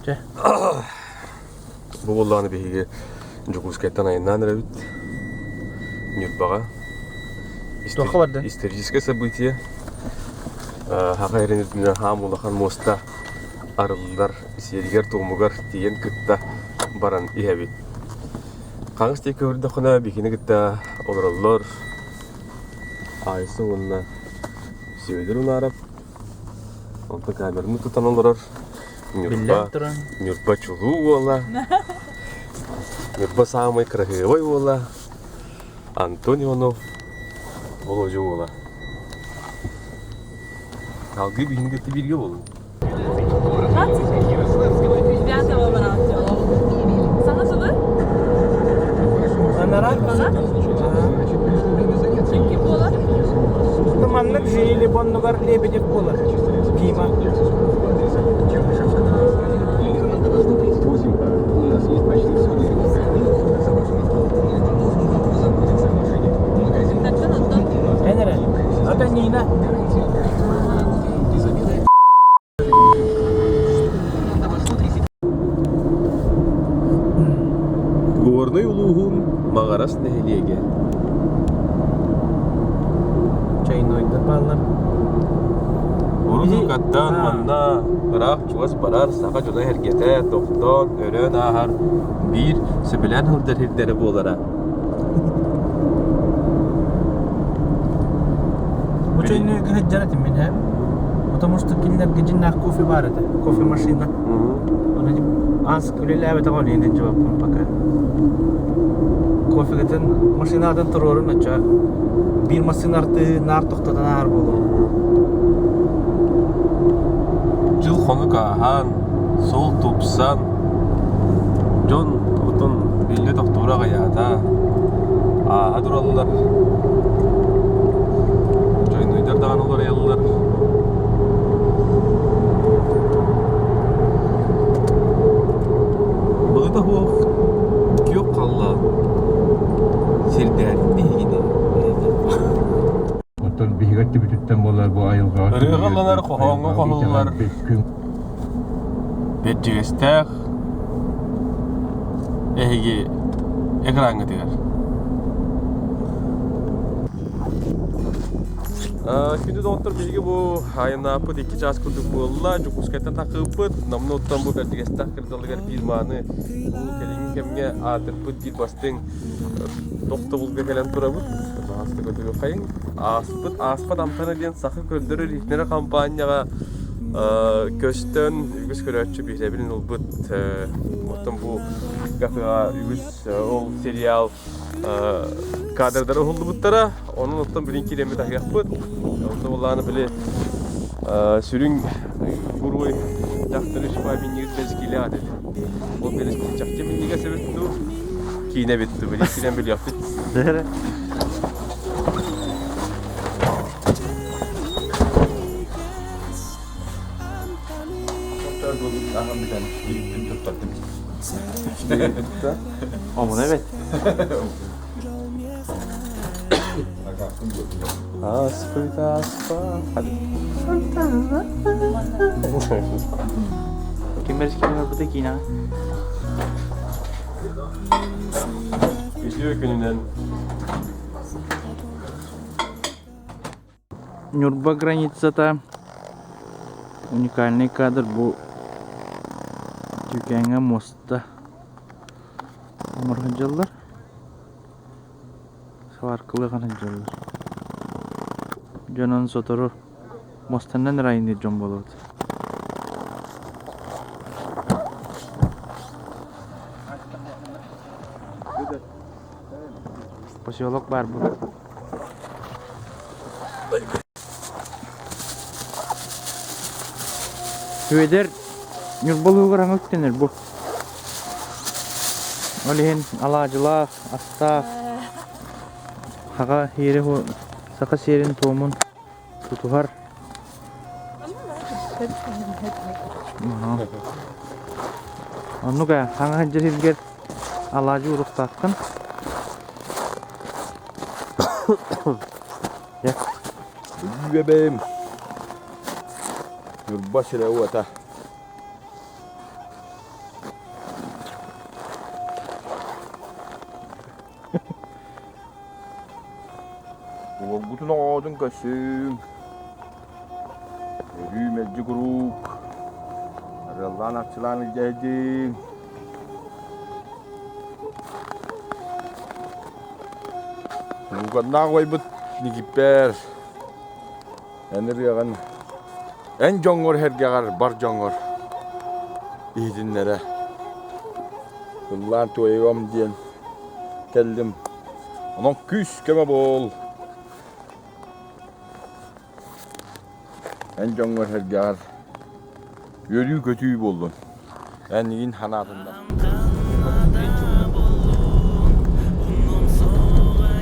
Чэ. Бу буоллаҕына биһиги Дьокуускайтан айаннаан эрэбит Ньурбаҕа. Туохха бардын? Историческое событие. Саха эрин үрдүнэн хаам улахан муоста арыллар сиэригэр-туомугар тиийэн кытта баран иһэбит. Хаҥас диэки көрдөххүнэ биһигини кытта олороллор Айса уонна Сүөдэр Унаарап. Онтон камераны тутан олорор Биллэн Ньурба, туран. Ньурба чулуу уола, Ньурба саамай кыраһыабай уола Антон Иванов Володя уола. Салгыы биһини кытта бииргэ буолуҥ. 25-го баран Саҥа сылы? Анараа Ким буолар? Ну, маннык жили оннугар Лебедев буолар. Дима. Таттан оттон. Эн эрэ. Ата Нина. Горнай улууһун Маҕарас нэһилиэгэ. Чайнойдар бааллар. Урут аттаан манна ыраах чугас барар саха дьоно эргэтэ тохтоон өрөөн ааһар биир сөбүлээн сылдьар сирдэрэ буолара. Бу чайнойга сылдьар этим мин ээ. Потому что кинилэргэ дьиннээх кофе баар этэ. Кофемашина. Оны аас үлэлээбэтэх ол иһин илдьибэппин пока. Кофегытын машинатын туруорун оччо биир массыына артыы наар тохтотон аар буолуо. Дьыл-хонук ааһан, суол тупсан, дьон отон биллэ тохтуура аҕыйаата, ааһа тураллар, дьойнуйдар даҕаны уларыйаллар. Былыта суох күөх халлаан сирдээтин биһигини Оттон биһиги өттүбүтүттэн буолар бу айылҕаҕа Ырыаҕа ылланар, хоһооҥҥо хоһуллар күн Бэрдьигэстээх эһиги экраҥҥытыгар. Күндү доҕоттор, биһиги бу айаннааппыт икки чаас курдук буолла. Дьокуускайтан тахсыбыппыт. Номнуо оттон бу Бэрдьигэстээх кырдалыгар биир мааны бу кэлиҥҥи кэмҥэ аатырбыт биир бастыҥ тохтобулга кэлэн турабыт. Баҕаста көтүрүөххэйиҥ. Ааспыт ааспат амтана диэн саха көрдөрөр иһитиннэрэ хампаанньаҕа көстөн үгүс көрөөччү биһирэбилин ылбыт. Оттон бу кафеҕа үгүс ол сериал кадрдара уһуллубуттара. Онон оттон билин киирэммит аһыахпыт. Онно буоллаҕына били сүрүн герой дьахтары шпа минньигэс бэскилээх этэ. Ол бэрэски чахчы минньигэс эбит дуу, киинэ эбит дуу, билин киирэн билиэхпит. Аһан бүтэн иликтин туттардым. Омуна эбит. Ааспыт ааспат. Ким бэрискэ барбыта киинэҕэ? Үтүө күнүнэн. Ньурба границата уникальный кадр бу Түүкээҥҥэ муоста оҥоро сылдьаллар. Сваркалыы сылдьаллар. Дьонун сотору муостанан эрэ айанныыр дьон буолуо Поселок баар бу. Сүөдэр Ньурба улууһугар аҥы үктэнэр бу. Ол иһин алаадьылаах, астаах, хаҕа иэри саха сиэрин туомун тутуһар. Оннук ээ, хаҥа сылдьар сиргэр алаадьы уруохтааххын. Үөбэм Ньурба сирэ-уота. Уолгутун оҕоҕутун көрсүҥ, өрүү мэлдьи куруук арыаллаан-арчылаан илдьэйдиҥ. Улууканнаах убайбыт Никиппэр эн ырыаҕын эн дьоҥҥор сэргэҕэр бар дьоҥҥор иһитиннэрэ ыллаан туойуом диэн кэллим. Онон күүс-көмө буол. Эн дьоҥҥор-сэргэҕэр үөрүү-көтүү буоллун. Эн игин ханаатыннар.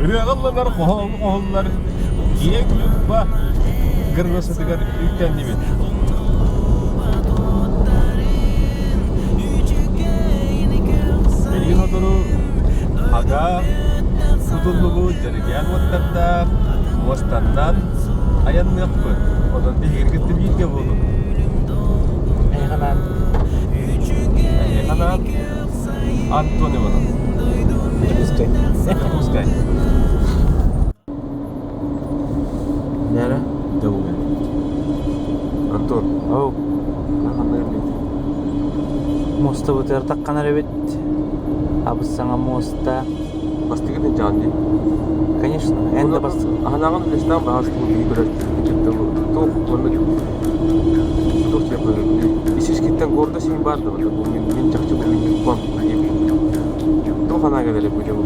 Ырыаҕа ылланар, хоһооҥҥо хоһуллар киэҥ Ньурба кыргысытыгар үктэннибит. Билигин сотору ага тутуллубут дьэргээн уоттардаах муостаннан айанныахпыт. Онон биһиги кытта бииргэ буолуҥ. Эйханаан. Эйханаан Антон Иванов. Дьокуускай. Дьокуускай. Нера? Дабылы. Антон. Оу. Ханна кэлбит? Муостабытыгар тахханар эбит. Абыс саҥа муоста. Бастыгы дьаан дии. Конечно, эн да бастыгы. Аһанаҕын үлэстээх баһаастыбы киһи көрөр туох манна туох диэн көрөр исискиттэн гордо син баар да бу мин мин чахчы бу мин ньуккам туох анаа кэлэр бу дьэ бу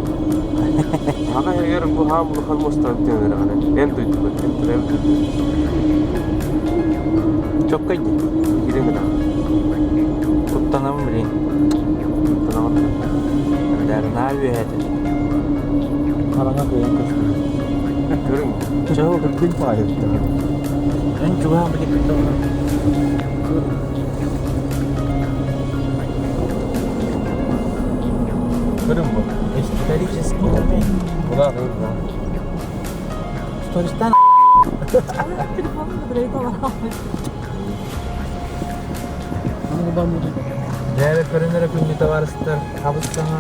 Аҕа эгер бу хаам улахан муостан тыаныраҕына эн дойдугар эн төрөөбүт Чоккай дии. Киирэн гына. Куттанабын билин. Куттанаҕын. Дарынаа үөһэтин. Хараҥа кыайан көстөр. Көрүҥ. Чаһыл Кырдьык баайыттар. Эн чугаһаан билик Көрүҥ бу. Исторический момент. Куда кырдьык? Стористан Телефонун Дьээбэ көрүнэрэ күндү табаарыстар, хабыс-саҥа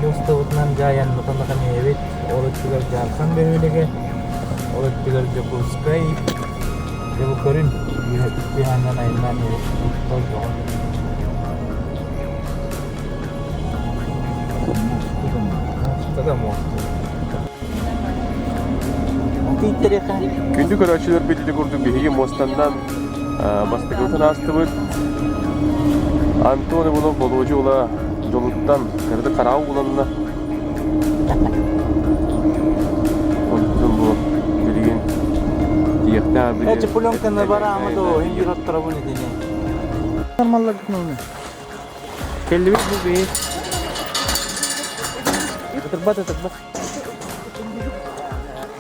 муостабытынан дьаайанмытын эбит. Ол өттүгэр Дьаархан бөһүөлэгэ, ол өттүгэр Дьокуускай. Дьэ бу көрүн, үөһэннэн айаннаан иһэбит. Толдоҕо. Муоста да муоста. Тииттэриэххэ. Күндү көрөөччүлэрбит ити курдук биһиги муостаннан бастакыбытын аастыбыт. Антон Иванов Болуодьу ула дьолуттан кырдык хараҕа ууланна. Онтон бу билигин тиэхтээх били... Эти пленканы бараамы доо, иһин отторобун итини. Кэллибит бу биһи. Ытырбат, ытырбат.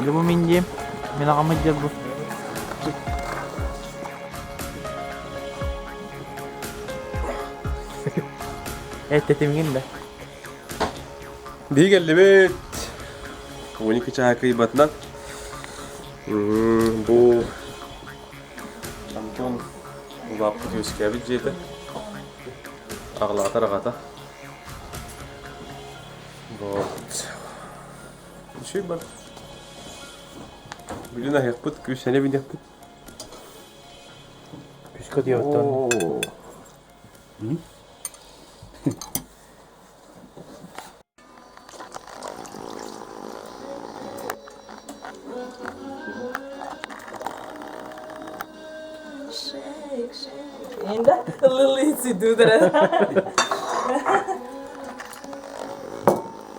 Бу мин диэм. Мин аҕам дьэр бу. Эттэтимгин да. Биһи кэллибит. 12 чааһа кыйбатынан. Бу Антон улааппыт үөскээбит дьиэтэ. Аҕалаатар аҕата. Вот. Үчүгэй бар. Билин аһыахпыт, күүс сэнэ билиэхпит. Күскэ диэбиттэн.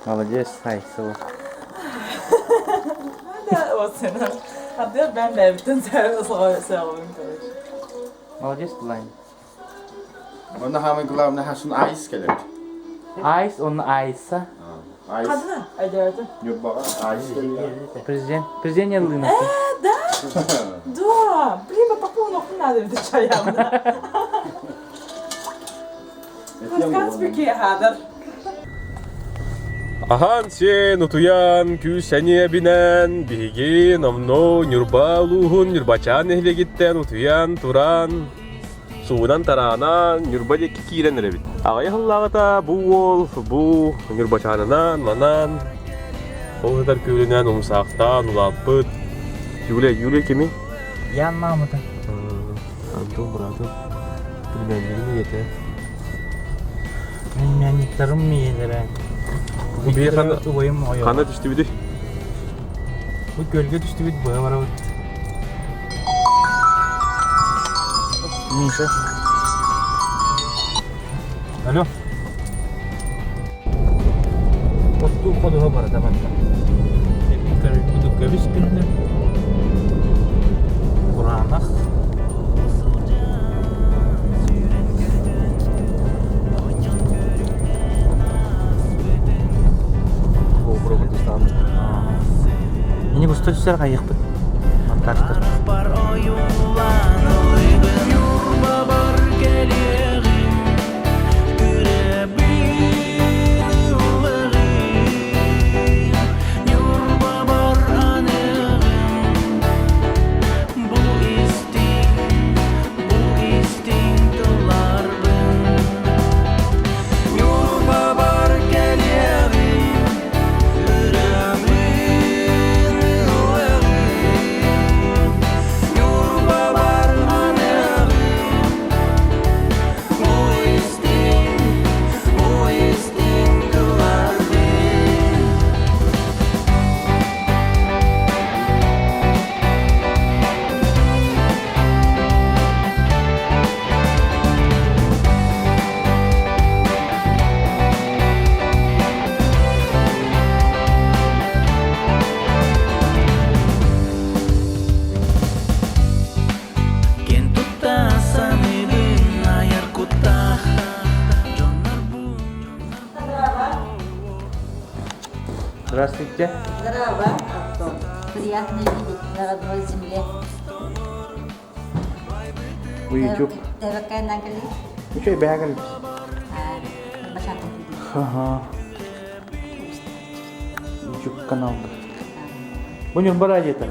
Молодец, Айсыл. Молодец, Лайн. Онно хаамай главное хасын айс кэлэр. Айс, он Айса. Айс. Ньурбаҕа айс кэлэр. Президент. Президент Ялына. Да? Да. Блин, по надо это чаямна. Ахан сиэн утуйан, күүс сэниэ бинэн, биһиги номнуо Ньурба улууһун Ньурбачаан нэһилиэгиттэн утуйан туран, суунан-тараанан Ньурба диэки киирэн эрэбит. Аҕыйах ыллааҕыта бу уол бу Ньурбачаанынан манан Ол сытар күөлүнэн умсаахтаан улааппыт. Юлия, Юлия кимий? Ян мамата. Антон братым. Племяннигин ийэтэ. Племянниктарым ийэлэрэ. Бу хана Убайым ойоҕо. хана түстүбүтүй? Бу күөлгэ түстүбүт быһа барабыт. Миша. Алло. Оттуу ходуһа барыта манна. Эбии көрүлбүт көбүс күннэр. Кураанах. Мини густо түсер хайыхпыт. Монтажтар. Здравствуйте. Здорово, Антон. Приятно видеть на родной земле. Бу YouTube. Тәрәкәй нагали. Үчүгэй бэйэҕит. Башатын. Ага. YouTube канал. Бу Ньурба радиота.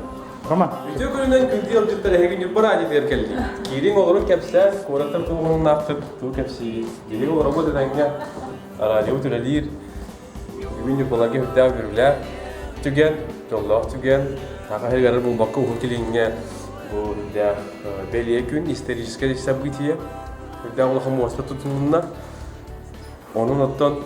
Роман. Үтүө күнүнэн күндү ыалдьыттар эһиги Ньурба радиотыгар кэллигит. Киириҥ олорун кэпсээн, куораттан туһуннааххыт тугу кэпсиигит. Биһиги олоробут этэҥҥэ радиобут үлэлиир. Бүгүн Ньурбаларга үрдээх үөрүүлээх түгэн, дьоллоох түгэн. Саха сиригэр булбакка Уһук Илиҥҥэ бу үрдээх бэлиэ күн, историческое событие. Үрдээх улахан муоста тутулунна. Онон оттон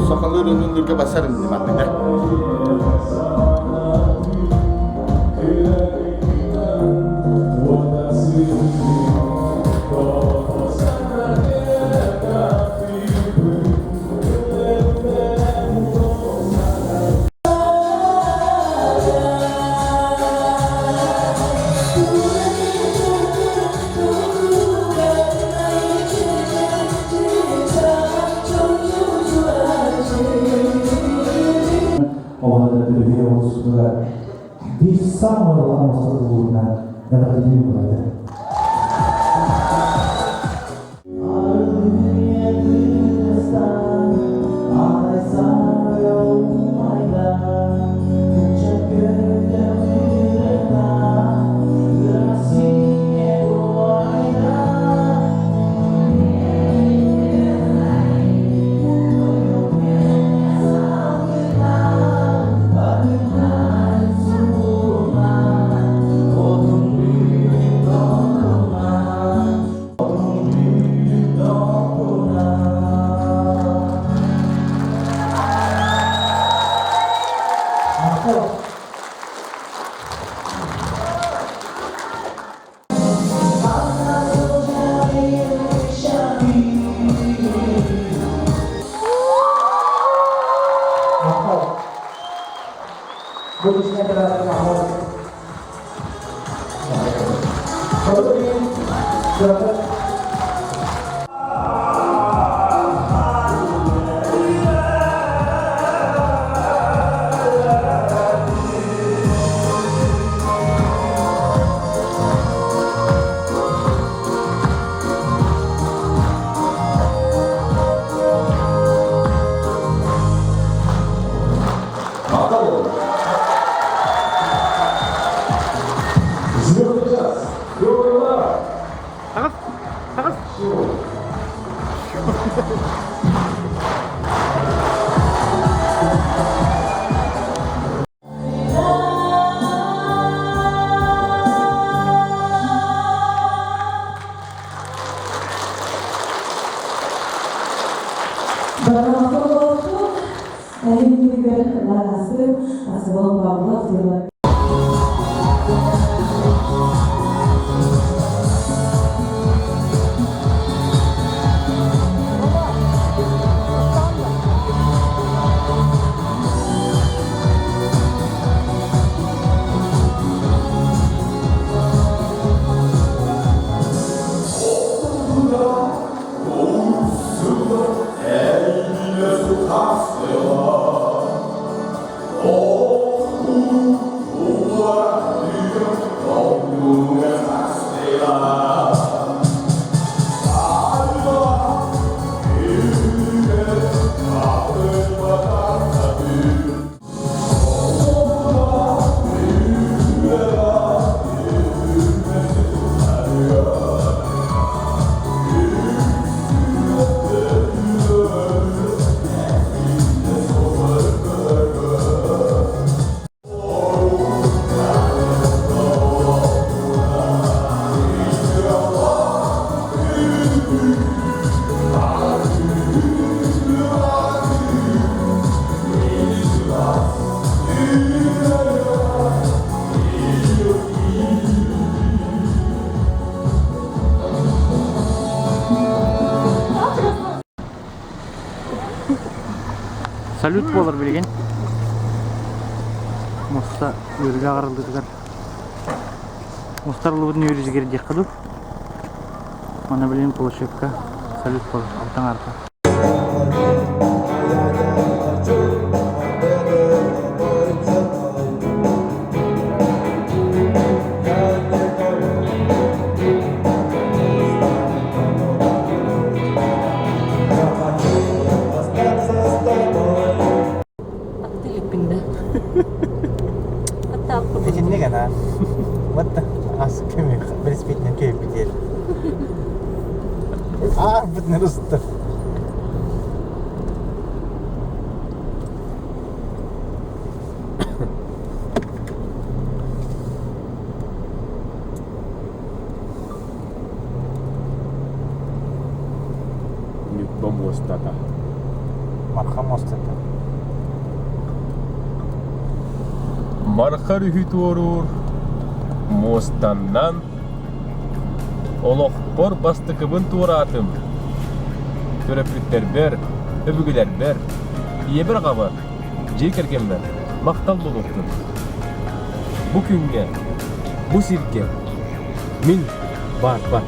Сахалыы ырыынньыырга басар инни манныга. Биир саамай улахан остуолугунан эҕэрдэлии буолар. Махтал. Махтал. Бу кичинэ оператор махтал. Салют буолар билигин. Муста үөрүүлээх арыллыытыгар мустар ыллыбытын үөрүүтүгэр диэххэ дуу. Манна билигин площадка салют буолар алтан арка. Аттылыппын да. Аттааппын. Итинник ана. Вот ас көмө велосипединен көйүп битер. Аа, бутнер усту. Ньурба муостата. Марха муостата. Марха өрүһү туоруур муостаннан олохпор бастакыбын туораатым. Төрөппүттэрбэр, өбүгэлэрбэр, ийэбэр-аҕабар, дьиэ кэргэммэр махтал буолуохтун. Бу күҥҥэ, бу сиргэ мин баарбар.